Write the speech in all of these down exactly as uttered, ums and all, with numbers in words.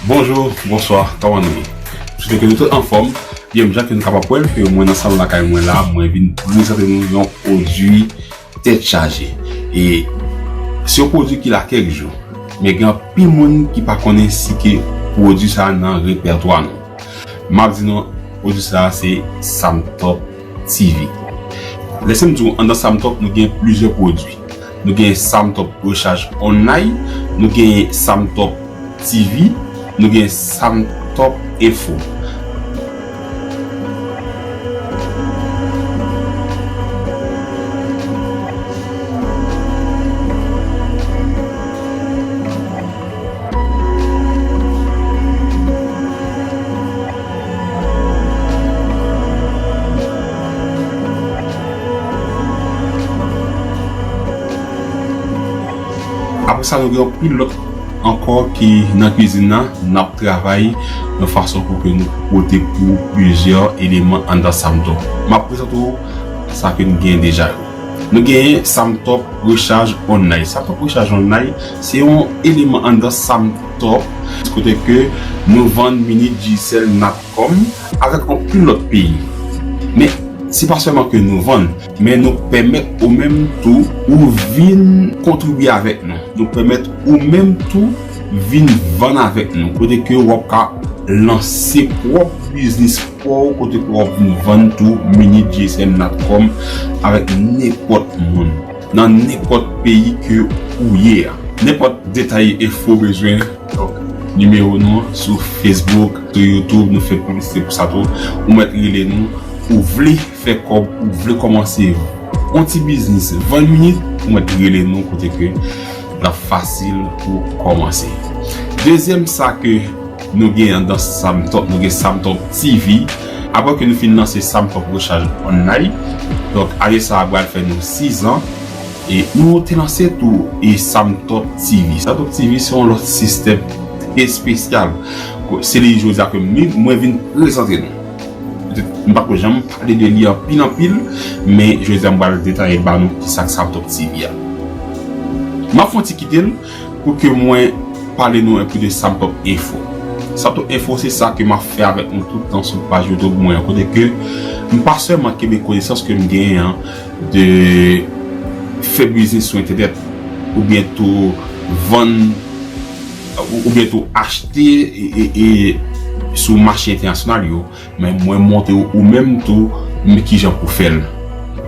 Bonjou, bonswa, kòman nou ye? M swete ke nou tout anfòm. Byen, jan ke nou kapab wè l, ke mwen nan salon lakay mwen la, mwen vin prezante nou yon pwodui tèt chaje. E se yon pwodui ki la kèk jou, men gen anpil moun ki pa konnen si ke pwodui sa a nan repètwa nou. M ap di nou, pwodui sa a se Samtop T V. Lèse m di w, anndan Samtop, nou gen plizyè pwodui. Nou gen Samtop Rechaj Online, nou gen Samtop T V, nou gen Samtop Info. Apre sa, nou gen yon pil lòt ankò ki nan kwizin nan, n ap travay yon fason pou ke nou pote pou plizyè eleman anndan Samtop. M ap prezante w sa ke nou gen deja yo. Nou genyen Samtop Rechaj Online. Samtop Rechaj Online, se yon eleman anndan Samtop, kote ke nou vann minit Digicel, Natcom, avèk anpil lòt peyi. Men, se pa sèlman ke nou vann, men nou pèmèt ou menm tou, ou vin kontribye avèk nou. Nou pèmèt ou menm tou vin vann avèk nou. Kote ke w ap ka lanse pwòp biznis pa w, kote ke w ap vin vann tou minit G S M Natcom avèk nenpòt moun, nan nenpòt peyi ke ou ye a. Nenpòt detay enfo bezwen, donk, nimewo nou sou Facebook, sou YouTube, nou fè piblisite pou sa tou. Ou mèt rele nou, ou vle fè kòb, ou vle kòmanse yon ti biznis, vann minit, ou mèt rele nou kote ke l ap fasil pou kòmanse. Dezyèm sa ke nou gen anndan Samtop, nou gen Samtop T V. Apre ke nou fin lanse Samtop Rechaj Online, donk, ane sa a pral fè nou sis an, e nou te lanse tou e Samtop T V. Samtop T V se yon lòt sistèm espesyal. Se li jodi a ke mwen, mwen vin prezante nou. Petèt m pa ko janm pale de li anpil anpil, men jodi a m pral detaye ba nou kisa k Samtop T V a. M ap fè yon ti kite l pou ke mwen pale nou enpe de Samtop Info. Samtop Info se sa ke m ap fè avèk nou tout tan sou paj YouTube mwen an, kote ke m pa sèlman kenbe konesans ke m genyen an de fè biznis sou entènèt, oubyen tou vann, ou- oubyen tou achte e, e, e sou mache entènasyonal yo, men mwen montre w ou menm tou, men kijan pou fè l.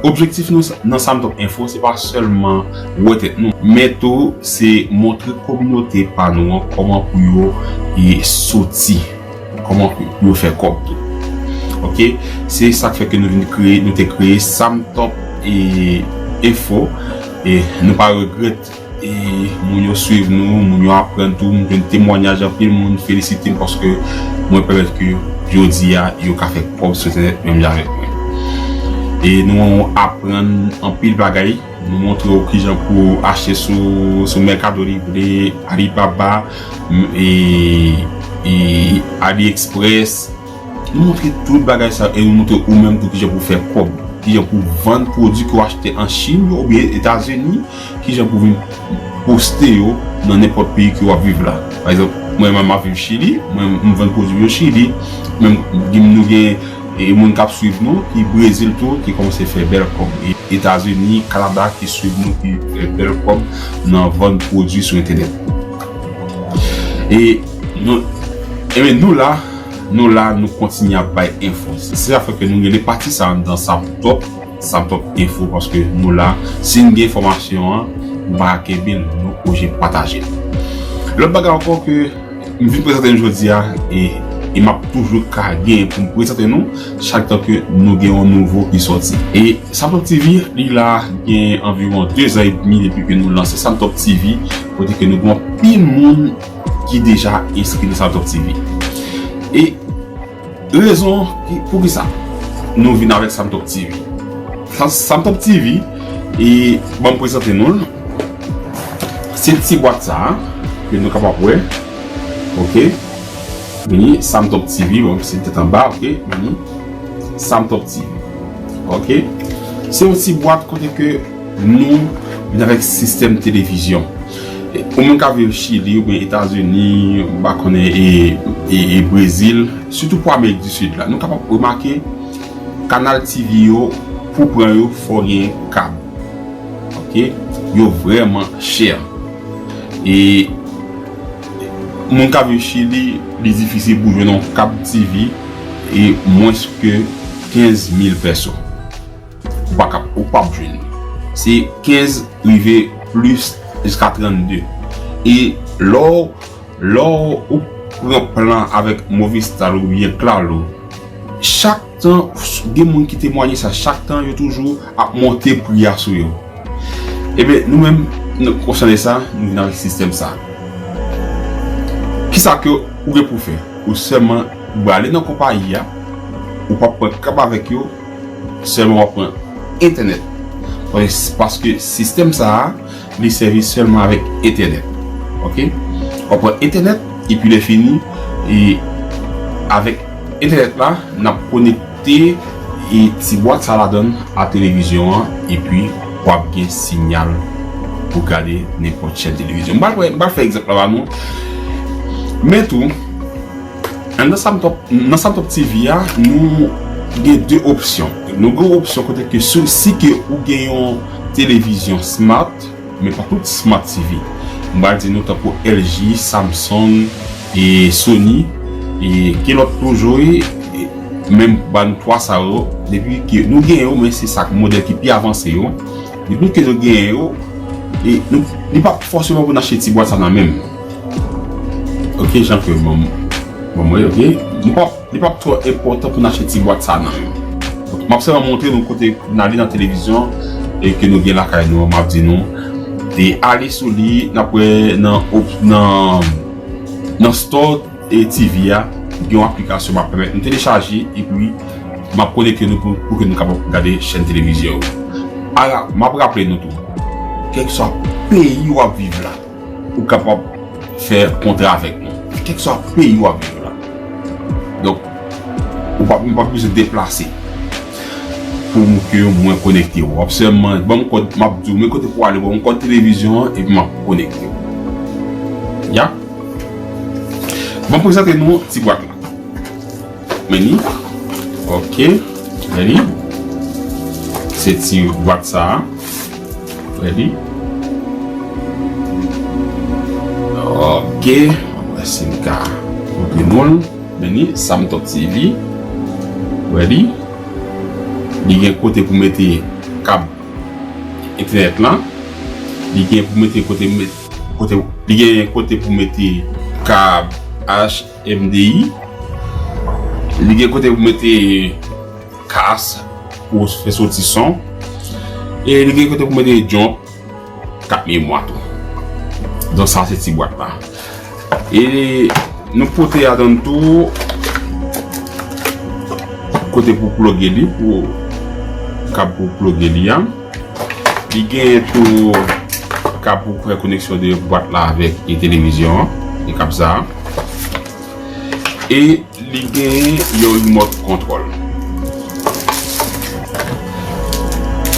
Objektif nou sa- nan Samtop Info, se pa sèlman wè tèt nou, men tou se montre kominote pa nou an kòman pou yo e soti, kòman pou yo fè kòb tou. Oke, se sa k fè ke nou vin kreye, nou te kreye Samtop e Info, e nou pa regrèt e moun yo swiv nou, moun yo aprann tou, m jwenn temwanyaj, anpil moun felisite m paske mwen pèmèt ke jodi a yo ka fè kòb sou entènèt menm jan avèk mwen. E nou aprann anpil bagay, nou montre w kijan pou achte sou, sou Mercado Libre, Alibaba, m- e, e AliExpress, nou montre tout bagay sa e nou montre ou menm tou kijan pou fè kòb, kijan pou vann pwodui ke w achte an Chin yo oubyen Etazini, kijan pou vin poste yo nan nenpòt peyi ke w ap viv la. Pa egzanp, mwen menm m ap viv Chili, mwen m vann pwodui yo Chili, menm gen- nou gen e moun k ap swiv nou ki Brezil tou ki kòmanse fè bèl kòb, e Etazini, Kanada ki swiv nou ki fè bèl kòb nan vann pwodui sou entènèt. E nou, ebyen nou la, nou la, nou kontinye ap bay enfo. Se sa fè ke nou rele pati sa anndan Samtop, Samtop Enfo, paske nou la, si n gen enfòmasyon an, nou pa ka kenbe l, nou oblije pataje l. Lòt bagay ankò ke m vin prezante nou jodi a, e, e m ap toujou ka gen pou m prezante nou, chak tan ke nou gen yon nouvo ki sòti. E Samtop T V, li la gen anviwon de zan edmi depi ke nou lanse Samtop T V, kote ke nou gen anpil moun ki deja enskri nan Samtop T V. E rezon ki, poukisa nou vin avèk Samtop T V. Sa- Samtop T V, e ban m prezante nou l. Se ti bwat sa a, ke nou kapab wè. Oke. Vini, Samtop T V, bon, se tèt anba, oke. Vini, Samtop T V. Oke. Se yon ti bwat kote ke nou vin avèk sistèm televizyon. Ou menm k ap viv Chili oubyen Etazini, m pa konnen, e, e, e Brezil, sitou pou Amerik di Sid la, nou kapab remake kanal T V yo pou pran yo, fò w gen kab. Oke? Yo vrèman chè. E moun k ap viv Chili, li difisil pou jwenn yon kab T V e mwens ke kenz mil pèso. Ou pa kap, ou p ap jwenn. Se kenz rive plis jiska trannde. E lè w, lè w pran plan avèk Movistar oubyen Claro, chak tan, gen moun ki temwaye sa, chak tan yo toujou ap monte pri a sou yo. Ebyen, nou menm, nou konsyan de sa, nou vin avèk sistèm sa. Kisa ke ou gen pou fè? Ou sèlman prale nan konpayi a, ou p ap pran kab avèk yo, sèlman w ap pran entènèt. Paske, paske sistèm sa a, li sèvi sèlman avèk entènèt. Oke? W ap pran entènèt, epi lè fini, e avèk entènèt la, n ap konekte e ti bwat sa ladan a televizyon an, epi w ap gen siyal pou gade nenpòt chèn televizyon. M pral, m pral fè egzanp la ba nou. Men tou, nan Samtop, nan Samtop T V a, nou gen de opsyon. Nou gen yon opsyon kote ke si, si ke ou gen yon televizyon smart, men pa tout smart T V. M pral di nou tankou L G, Samsung, e Sony, e ki lòt toujou, e, e menm ba nou twa sa yo, depi ke nou gen yo, men se sa modèl ki pi avanse yo. Depi ke nou gen yo, e nou, li pa fòseman pou n achte ti bwat sa nan men m. Oke, Jean-Claude, bon, bon, mwen, oke. M p ap Li p ap twò enpòtan pou n achte ti bwat sa nan men. M ap sèlman montre nou kote n ale nan televizyon e ke nou gen lakay nou an, m ap di nou. E ale sou li, n ap wè nan op-, nan, nan store e T V a, gen yon aplikasyon m ap pèmèt nou telechaje, epi m ap konekte nou pou, pou ke nou kapab gade chèn televizyon yo. Ala, m ap raple nou tou, kèlkeswa peyi w ap viv la, ou kapab fè kontra avèk nou. Kèlkeswa peyi w ap viv la. Donk, ou pa, ou pa bezwen deplase pou m, ke mwen konekte w. W ap sèlman ban m kòd, m ap di w men kote pou w ale, ban m kòd televizyon an, epi m ap konekte w. Ya? Ban m prezante nou ti bwat la. Men li. Oke. Men li. Se ti bwat sa a. Wè li. Oke. Mwen si m ka montre nou l. Men li, Samtop T V. Wè li. Li gen kote pou mete kab entènèt lan. Li gen pou mete kote, kote, li gen kote pou mete kab H M D I. Li gen kote pou mete kas pou fè soti son. E li gen kote pou mete jump, kat memwa tou. Donk sa se ti bwat la. E nou pote adan tou kote pou ploge li, pou kab pou ploge li a. Li genyen tou kab pou fè koneksyon de bwat la avèk e televizyon an, e kab sa a. E li genyen yon remote control.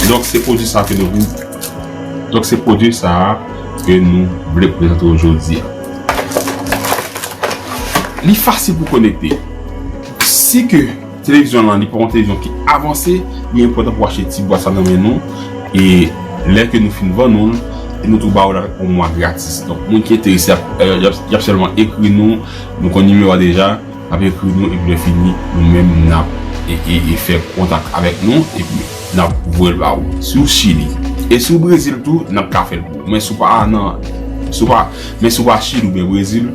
Donk se pwodui sa ke nou vin, donk se pwodui sa ke nou vle prezante w jodi a. Li fasil pou konekte. Si ke televizyon lan, li pa yon televizyon ki avanse, li enpòtan pou achte ti bwat sa nan men nou. E lè ke nou fin vann nou l, e nou tou ba w l avèk yon mwa gratis. Donk, moun ki enterese, y ap, y ap, y ap sèlman ekri nou. Nou konn nimewo a deja. N ap ekri nou, epi lè fini, nou menm, n ap e, e, e fè kontak avèk nou, epi n ap voye l ba ou. Si w Chili. E si w Brezil tou, n ap ka fè l pou ou. Men si w pa nan, si w pa, men si w pa Chili oubyen Brezil,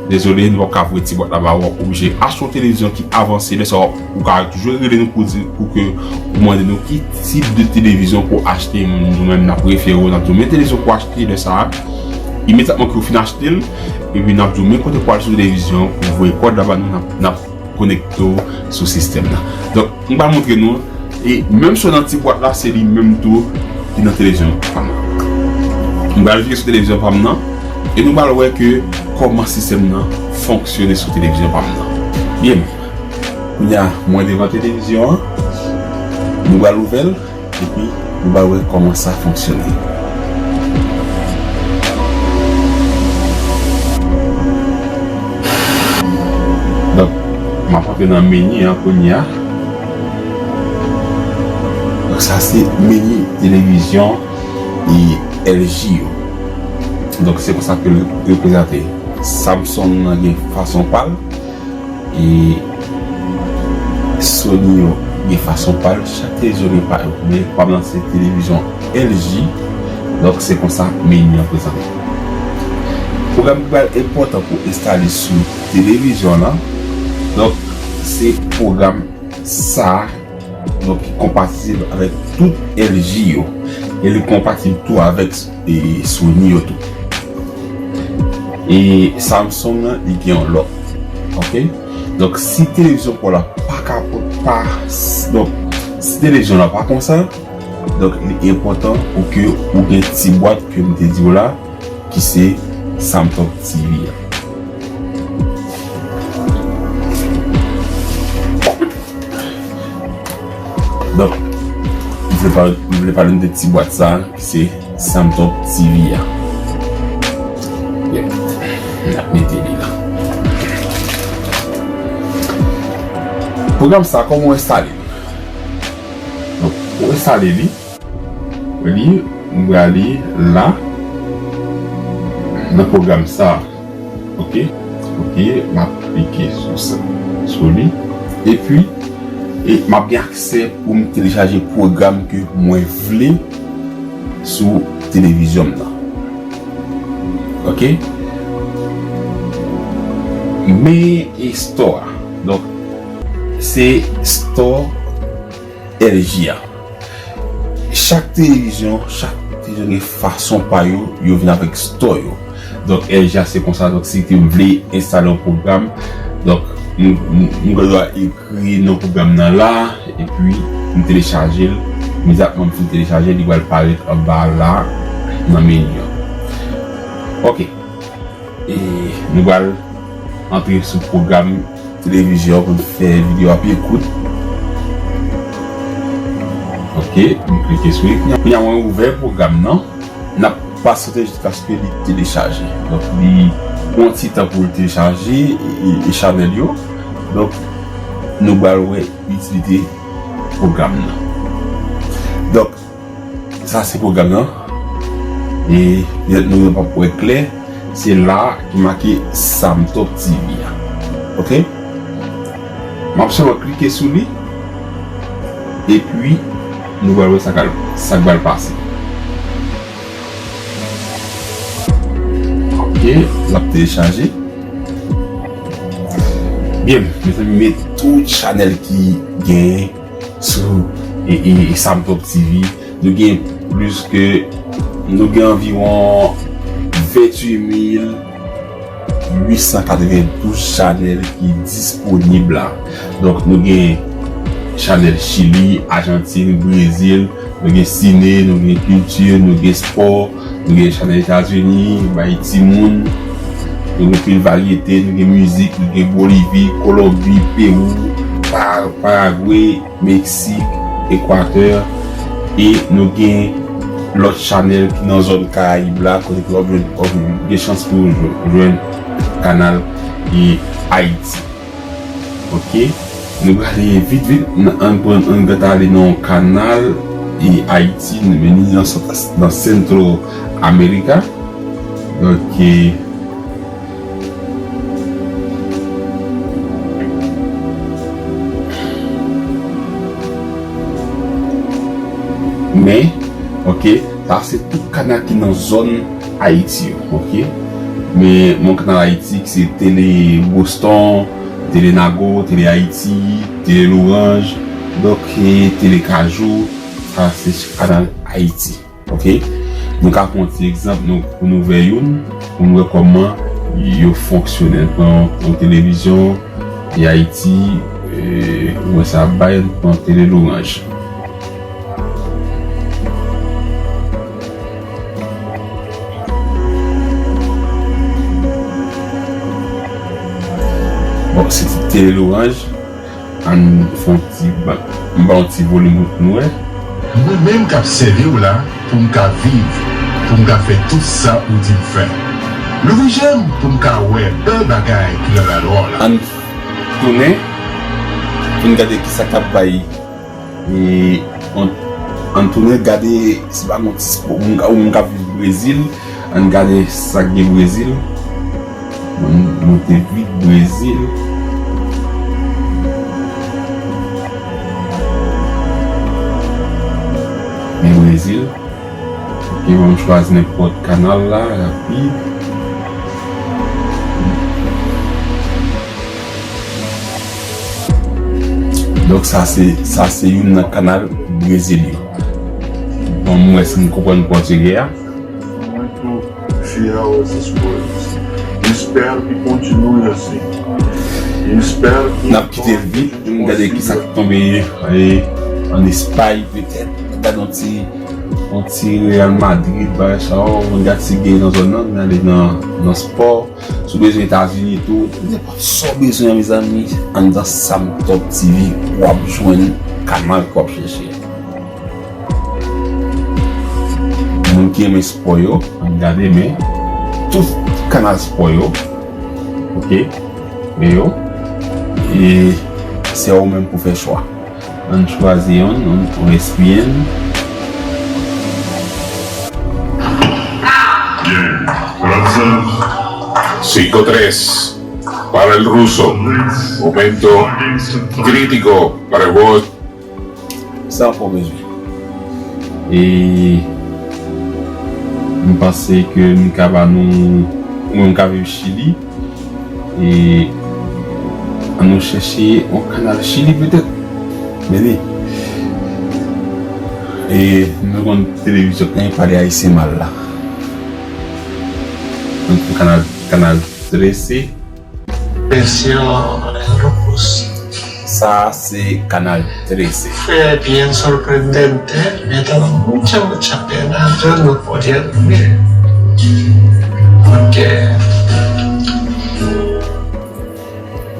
dezole, nou p ap ka voye ti bwat la ba ou, w ap oblije achte yon televizyon ki avanse, lè sa a, ou ka toujou rele nou pou di, pou ke ou mande nou ki tip de televizyon pou achte, nou menm n ap refere w, n ap di w men televizyon pou achte, lè sa a, imedyatman ke w fin achte l, epi n ap di w men kote pou al sou televizyon, pou voye kòd la ba nou, n ap, n ap konekte w sou sistèm nan. Donk, m pral montre nou, e menm si w nan ti bwat la, se li menm tou ki nan televizyon pa m nan. M pral vire sou televizyon pa m nan, e nou pral wè ke kòman sistèm nan fonksyone sou televizyon pa m nan. Byen, kounye a, mwen devan televizyon an, nou pral ouvè l, epi nou pral wè kòman sa fonksyone. M ap antre nan meni an kounye a. Donk, sa se meni televizyon e L G yo. Donk, se konsa ke l reprezante. Samsung nan gen fason pa l. E Sony yo gen fason pa l, chak televizyon gen pa yo. Men pa m nan se televizyon L G, donk se konsa meni an prezante. Pwogram ki pral enpòtan pou enstale sou televizyon lan, donk se pwogram sa, donk ki konpatib avèk tout L G yo. E li konpatib tou avèk e Sony yo tou. E Samsung nan, li gen yon lòt. Ok? Donk, si televizyon pa w la pa ka, pa, donk, si televizyon la pa konsa, donk, li enpòtan pou ke ou gen ti bwat ke m te di w la, ki se Samtop T V a. Donk, m vle pale, m vle pale de ti bwat sa, ki se Samtop T V a. Yeah. N ap mete li la. Pwogram sa, kòman w enstale l? Donk, pou enstale li, li, m prale la, nan pwogram sa. Ok? Ok, m ap klike sou sa, sou li. Epi, e m ap gen aksè pou m telechaje pwogram ke mwen vle sou televizyon m nan. Ok? Men e store a. Donk, se store L G a. Chak televizyon, chak televizyon gen fason pa yo, yo vin avèk store yo. Donk, L G a se konsa, donk, si ke m vle enstale yon pwogram, donk, m, m, m gen dwa ekri non pwogram nan la, epi m telechaje l. Imedyatman m fin telechaje l, li pral parèt anba la, nan meni an. Ok. E nou pral antre sou pwogram televizyon pou n fè videyo a pi kout. Ok, m klike sou li. Kounye a mwen ouvè pwogram nan. N ap pasyante jiskaske li telechaje. Donk, li pran ti tan pou l telechaje e, e, e chanèl yo. Donk, nou pral wè itilite pwogram nan. Donk, sa se pwogram nan. E petèt nou p ap wè klè. Se la ki make Samtop T V a. Ok? M ap sèlman klike sou li. Epi, nou pral wè sa k al, sa k pral pase. Ok, l ap telechaje. Byen, mezanmi, men tout chanèl ki genyen sou e, e, e Samtop T V. Nou gen plis ke, nou gen anviwon venntuit mil uitsan katrevendouz chanèl ki disponib la. Donk, nou gen chanèl Chili, Ajantin, Brezil, nou gen sine, nou gen kilti, nou gen spò, nou gen chanèl Etazini, bay timoun, nou gen pil varyete, nou gen mizik, nou gen Bolivi, Kolonbi, Pewou, Pa-, Paragwe, Meksik, Ekwatè, e nou gen lòt chanèl ki nan zòn Karayib la, kote ke w ap jwenn, w ap gen chans pou w jwenn, jwenn kanal e Ayiti. Ok? Nou prale vit vit, n-, ann pran, ann gade ale nan yon kanal e Ayiti, men ni nan, nan Central America. Donk, e, Men, ok, sa se tout kanal ki nan zòn Ayiti yo, ok. Men, men kanal Ayiti ki se Tele Boston, Tele Nago, Tele Ayiti, Tele Loranj, donk, e, Tele Kajou, sa se kanal Ayiti. Ok? Nou ka pran yon ti egzanp nou, pou nou wè youn, pou nou wè kòman yo fonksyone. N pran yon televizyon, e Ayiti, e, ou wè sa bay, n pran Tele Loranj. Bon, se ti Tele Loranj. Ann fè yon ti ba-, m ba yon ti volim pou nou wè. Mwen menm k ap sèvi w la, pou m ka viv, pou m ka fè tout sa ou di m fè. Louvri je m pou m ka wè bèl bagay ki nan lalwa w la. Ann, tounen, Vin gade kisa k ap bay. E, ann, ann tounen gade si pa gon ti spo-, moun ka, moun ka viv Brezil. Ann gade sa k gen Brezil. Moun monte vit Brezil. Men Brezil. Ok, ban m chwazi nenpòt kanal la, rapid. Donk sa se, sa se youn nan kanal Brezil yo. Bon, m wè si m konprann pòtigè a. N ap kite l vit, n gade kisa k tonbe, e, ann Espay petèt. Gade yon ti, yon ti Real Madrid, bagay sa yo, n gade si gen nan zòn nan, n ale nan, nan spò. Si w bezwen Etazini tou, nenpòt sa w bezwen an, mezanmi, anndan Sam Top T V, w ap jwenn kanal ke w ap chèche a. Moun ki renmen spò yo, ann gade, men tout kanal spò yo, ok, men yo, e se a ou menm pou fè chwa. Ann chwazi youn, ann, ann E S P N. Bien, gracias. Cinco tres, para el ruso. Momento crítico para el juego. Sa ankò bezwen. E m panse ke m ka ba nou, mwen m ka viv Chili. E ann nou chèche yon kanal Chili petèt. Men li. E nou konn televizyon k ap pale ayisyen mal la. Yon kanal, kanal trese. Versión en ruso. Sa se kanal trese. Fue bien sorprendente, me daba mucha, mucha pena, yo no podía dormir. Porque,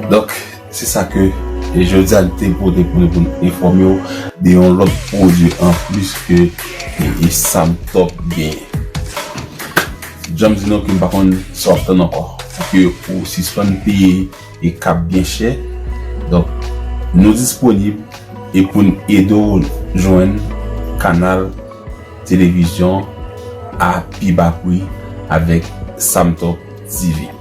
donk, se sa ke, e, jodi a, n te pote pou nou, pou n enfòme w de yon lòt pwodui anplis ke, e, e Sam Top genyen. Jan m di nou ke m pa konn sa w ap tann ankò. Pou ke ou sispann peye e k ap byen chè. Donk, nou disponib e pou n ede w jwenn kanal televizyon a pi ba pri avèk Sam Top T V.